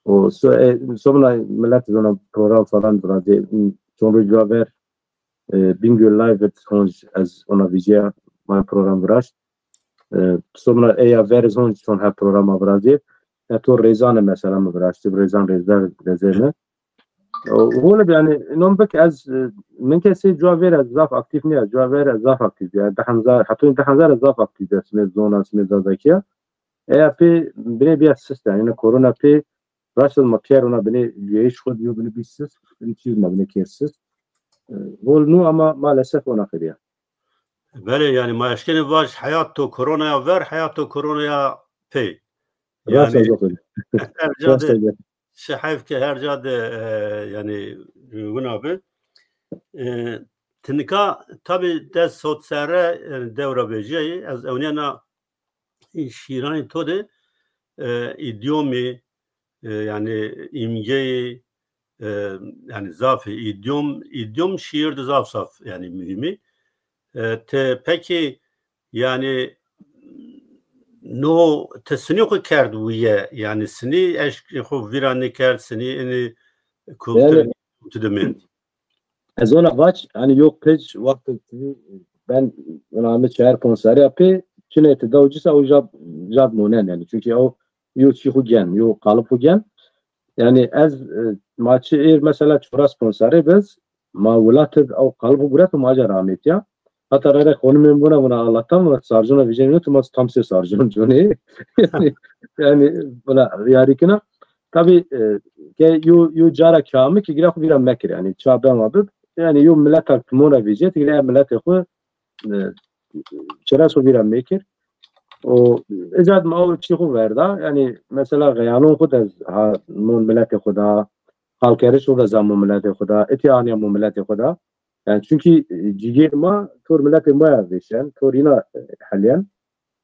Û so, e, sobna milet zona program falan virazê, çon roj ver, e, Bingöl Live id honc ez ona vîjîya, ma program viraşt. E, sobna eya ver iz honc çon heb programa virazê. Ya to Rêzan e mesela mi viraştî, Rêzan Rêzdar dezê mi. O, hol ib yanî, non bik ez, e, min ke sê cuwa vêr ez zaf aktîf nîya, cuwa vêr ez zaf aktîf bîya. Di hezar, heta di hezar ez zaf aktîf bîya, simê zona, simê zazakîya. Eya pê binê bîya sist, yanî, ina korona pê, raşt ma pîyer ona binê luyeyîş xwu, yo binê bî sist, binê çîz ma binê kê sist. E, hol nû ama maalesef ona xirîya. Belê, yanî ma eşkenê vaj heyat to koronaya ver, heyat to koronaya pê. Rast Yani e, zaf e. her Rast cade e. Şi heyf ke her cade e, yani wina bi. E, ti nika tabi des sot serre yani dewra veciyayî. Ez ewniyena şîranê to de e, îdyomî e, yani îmgeyî e, yani zaf îdyom îdyom şîir de zaf zaf yani muhîmî. E, te pekî yani no te sinî xwu kerd wîye yani sinî eşkê xwu vîra nêkerd sinî inî kultur Yani tu de mend. Ez ona vac, hani yok pic, wextê ti ben ona ame çar ponserî ya pê, çinê ti daw cisa o jab, jab monen yani. Çünkü o yo çî xwu gen, yo qalib xwu gen. Yani ez e, ma çi êr mesela çoras ponserî biz, ma wilat id o qalib xwu guret û ma ca ramêtiya. Hatta rere xonimên buna buna Allah'tan buna sarcona vijeni tu ma tam se sarcon cone. Yani, yani buna yarikina. Tabi e, ke yo yo cara kami ki gira xwu vîra mekir yani ça bema bib. Yani yo mileta timona vijê ti gira milete xwu e, çira xwu vîra mekir. O ecad ma o çî xwu verda. Yani mesela xeyalon xwu de ha mon milete xwu da, halkeriş xwu de za mon milete xwu da, etiya aniya mon milete xwu da. Yani çünkü e, cigêr ma tor milete ma ya vêşen, tor yina e, helyen.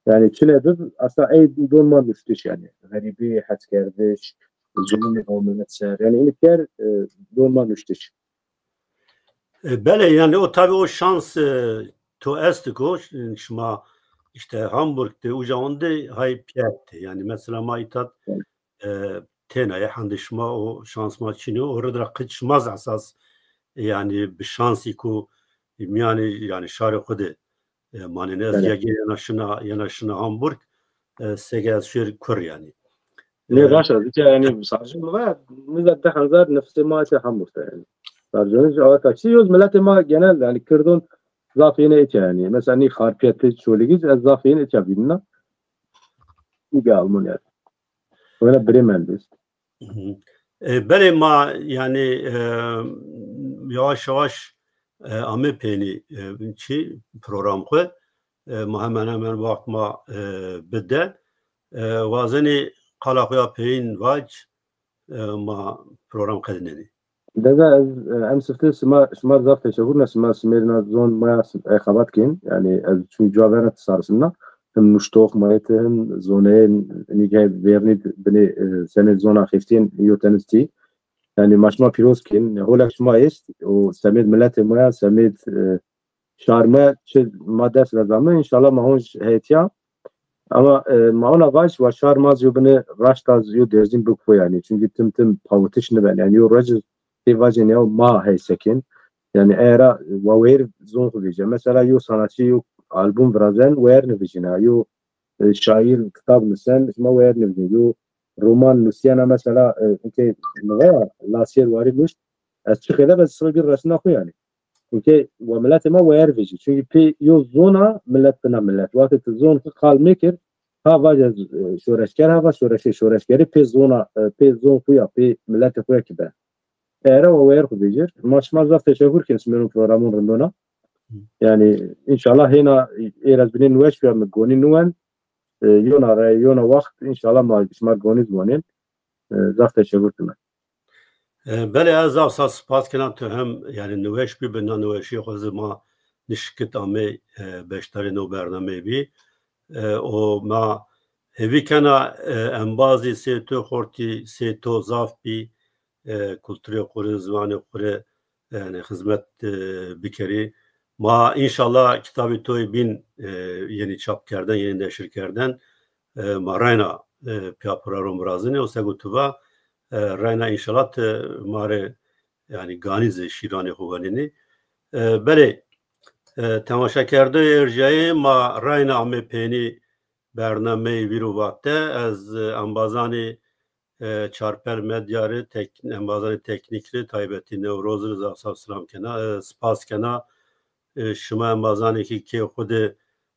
Yani çine bib, aslında ey don ma nuştiş yani. Xerîbî, heskerdiş, zulmê hawmenet ser. Yani ini ker e, don ma nuştiş. E, belê yani o tabi o şans e, to esti ko ş- şima işte Hamburg de uca onde hay piyette. Yani mesela ma itat e, têna ye hende şima o şans ma çinî o rid ra qit şima z esas yani bi şansî ku mîyanê yani şarê xwu de e, manene ez Evet. Yegê yena şina yena şina Hamburg e, sege ez şêr kur yani. Ne E, raşa, zîke yani sarcı mı var? Mizet de hanzar nefsê ma ete Hamburg yani. Sarcı awa taksi yoz milletê ma genel yani Kirdon zaf yine ete yani. Mesela ni Xarpiyeti, Çoligiz ez zaf yine ete binna. İyi Almanya. Öyle Bremen biz. Hı hı. E, belê ma yani e, yavaş yavaş e, ame pênî e, çi program xwu e, ma hemen hemen waxt ma e, bide. E, wazenî qala xwu ya peyîn vac e, ma program qedinenî. Dede ez e, em sifte sima sima zaf teşekkür ne sima simêrna zon maya e, xebat kên yani ez çün cua verna tisarsinna. Him nuştox mayet him zoneyên nîgay vernî binê e, senê zona xeftîyên yo tenistî. Yani ma şima pîroz kên. Holek şima est û semêd miletê ma ya, semêd e, şar ma çi ma dest vezame, înşallah ma honc heyetiya. Ama e, ma ona vaj wa şar ma zî yo bine raşta zî yo derzîn bikfo yani. Çünkü tim tim pawitiş niben. Yani yo rec tê vacên ya ma heysekên. Yani era wa weyr zon xu vêce. Mesela yo sanatçı yo album virazen weyr nivijina. Yo e, şair kitab nusen, şima weyr nivînî. Yo roman nusîyena mesela e, ke niveya Lasîyer Warî nuşt, ez çi xêle be sibê bir resna xo yanî. Çünkü wa miletê ma weyr vejî. Çünkü pê yo zona milet bina milet. Wextê ti zon xo qal mekir, ha vac ez e, şoreşger ha va şoreşê şoreşgerî pê zona e, pê zon xo ya, pê miletê xo ya ki be. Era wa weyr xo vejir. Ma şima zaf teşekkür kên simêrun programun rindona. Yani inşallah hêna êr ez binê niweş ya mi gonî niwen. E, yona re, yona waxt inşallah ma şima gonî zwanên. E, zaf teşekkür kime. E, belê ez zaf zaf spas kena tu hem yani niweş bî bi na niweşî xwu zî ma nişkit amê e, beşdarê no bernameyê bî. E, o ma hêvî kena e, embazî sê tu xortî sê to zaf bî e, kulturê xwu rê, ziwanê xwu rê yani xizmet e, bikerî. Ma înşallah kitabê to yê bîn e, yenî çap kerden, yenî neşir kerden e, ma reyna e, piya program virazinê û sego tu va e, reyna înşallah ti ma rê yani ganî zî şîranê xwu wenênî. E, belê e, temaşekerdoyê erjayê ma reyna amê pênî bernameyê vîro vate ez e, embazanê e, Çarpel Medya rê, tek, embazanê teknîk rê, taybetî Newroz rê zaf zaf silam kena. E, spas kena. E, şima embazanê ki kê xwu de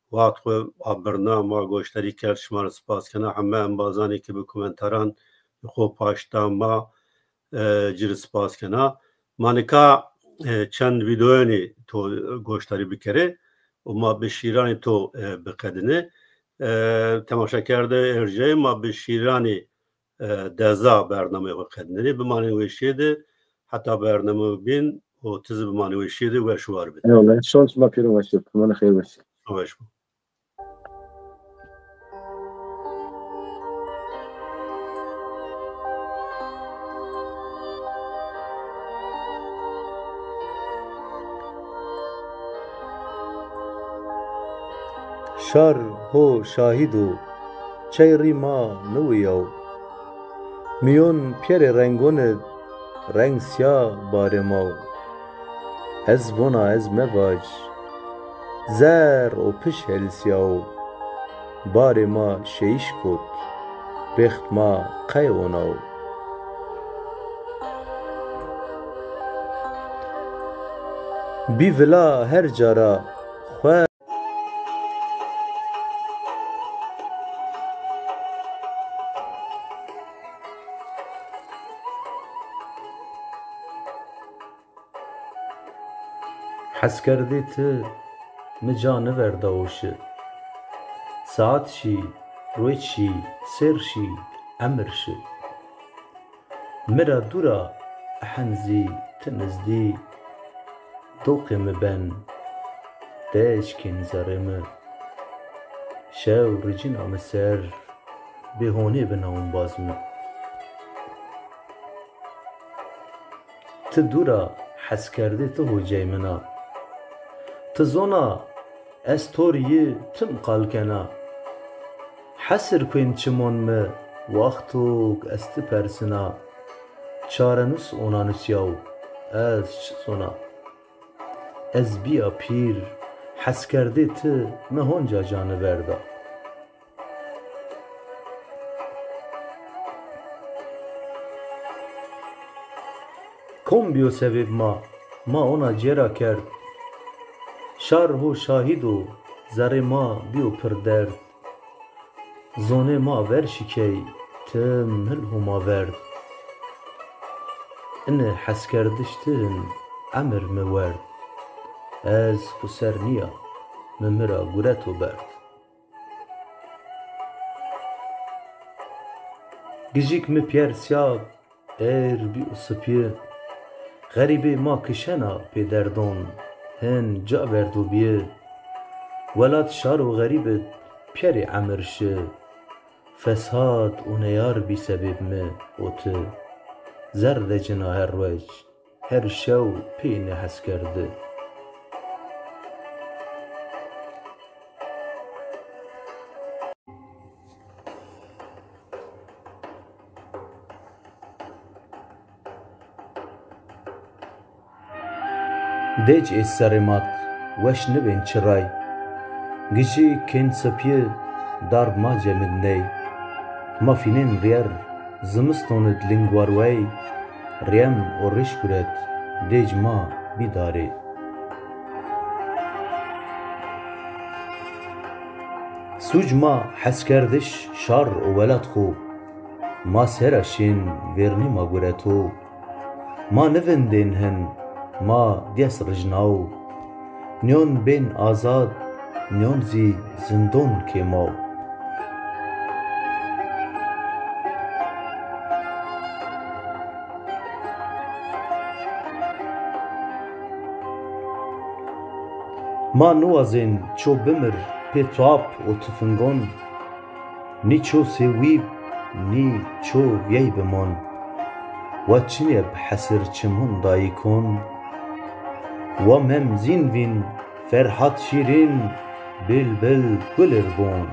waxt xwu abirna, ma goşdarî kerd, şima rê spas kena. Heme embazanê ki bi komentaran xwu paşt da ma e, ci rê spas kena. Ma nika e, çend vîdeoyanî to goşdarî bikerê û ma bi şîranê to e, biqedinê. E, temaşekerdê erjeyê ma bi şîranê, e, deza bernameyê xo qedinenê. Bimanên weşîye de, heta bername bîn û ti zî bimanê weşîye de, weş û war bê. Eyvallah. Şon şima pêro weş bê. Bimanê xeyr weş. Weş bo. Şar ho şahîd o, çey rî ma niwiyaw. Mîyon pîyerê rengon id reng sîya barê ma o. Ez vona ez mevac, zer û piş helsîyawo. Barê ma şeyiş kot, bêxt ma qey onawo. Bî vila her ca ra xwe Heskerdê ti mi ca niverda o şi. Saet şî, roj şî, sêr şî, emir şi. Mi ra dûr a, ehen zî ti nizdî. Doqê mi ben, dej kên zerrê mi. Şew ricîna mi ser, bêhonê bina ombaz mi. Ti dûr a, heskerdê ti hocey min a. Ti zona, ez to rî yi tim qal kena. Hesir kuên çimon mi, wextok ez ti persina. Çarenus ona nusyaw, ez çi zona. Ez bîya pîr, heskerdê ti mi honca ca niverda. Kom bîyo sebêb ma, ma ona cêra kerd. Şar ho şahîd o, zerrê ma bîyo pir derd. Zonê ma ver şikey, tim hil Homa verd. Ini heskerdiş ti hin emir mi werd. Ez xwu ser nîya, mi mi ra gureto berd. Gijik mi pîyer sîya, êr bî û sipî. Xerîbê ma kişena pê derdon, hin ca verdo bî. Welat şar û xerîb id pîyerê emir şi. Fesad û neyar bî sebêb mi û ti. Zer decina her roj, her şew pê nêheskerdi. Dêc ê serê mat, weş nibên çiray. Gijî kên sipî, darb ma cemidney. Ma fînên rîyer, zimiston id ling warwey. Rîyem û rîş guret, dêc ma bî darê. Sûc ma heskerdiş şar û welat xwu. Ma sera şên vêrnî ma gureto. Ma nivindên hin, ma dîyes rijnaw. Nîyon bên azad, nîyon zî zindon kêmaw. Ma niwazên ço bimir pê tuap û tifingon. Nî ço sêwîb, nî ço vîyey bimon. Wa çinê bi hesir çimon dayîkon. Wa Mem Zîn vîn, Ferhat Şîrîn, Bilbil Gulir bon.